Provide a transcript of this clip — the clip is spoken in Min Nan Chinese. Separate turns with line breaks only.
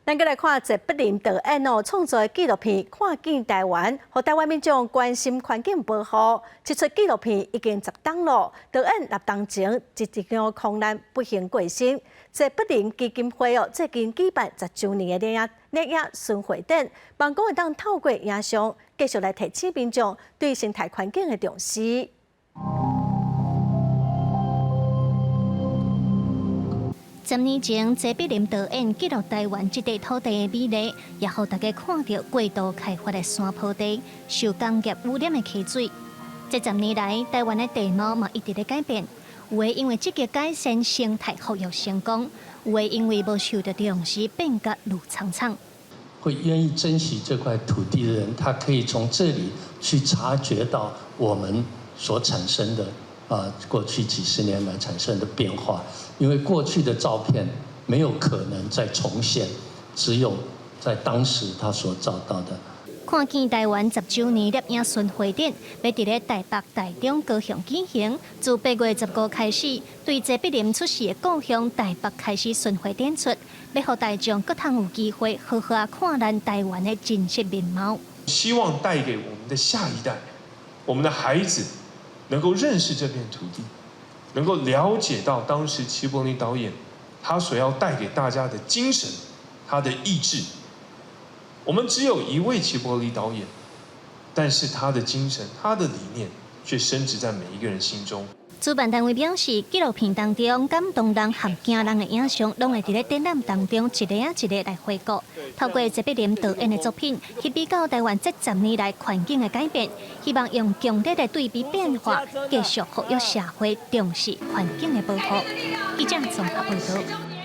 咱閣來看謝筆林導演哦創作的紀錄片《看見台灣》，予台灣民眾關心環境保護。這齣紀錄片已經10冬咯，導演6冬前一場空難不幸過身。謝筆林基金會哦最近舉辦10週年的攝影巡迴展，望講會當透過影像繼續來提醒民眾對生態環境的重視。
10年前，謝筆林導演記錄台灣這塊土地的美麗，也予大家看著過度開發的山坡地，受工業污染的溪水。這10年來，台灣的地貌嘛一直咧改變，有的因為積極改善生態復育成功，有的因為無受著重視變甲綠蒼蒼。
會願意珍惜這塊土地的人，他可以從這裡去察覺到我們所產生的啊，過去幾十年來產生的變化，因為過去的照片沒有可能再重現，只有在當時他所照到的。
看見台灣10週年攝影巡迴展，欲佇咧台北、台中、高雄舉行，自8月15開始，對謝筆林出世的故鄉台北開始巡迴展出，欲予大眾閣通有機會好好仔看咱台灣的真實面貌。
希望帶給我們的下一代，我們的孩子，能夠認識這片土地，能夠了解到當時齊柏林導演他所要帶給大家的精神，他的意志。我們只有一位齊柏林導演，但是他的精神、他的理念卻深植在每一個人心中。
主辦單位表示，紀錄片當中感動人和驚人的影像，攏會佇咧展覽當中一个仔一个來回顧。透過謝筆林導演的作品，去比較台灣這10年來環境的改變，希望用強烈的對比變化，繼續呼籲社會重視環境的保護。記者綜合報導。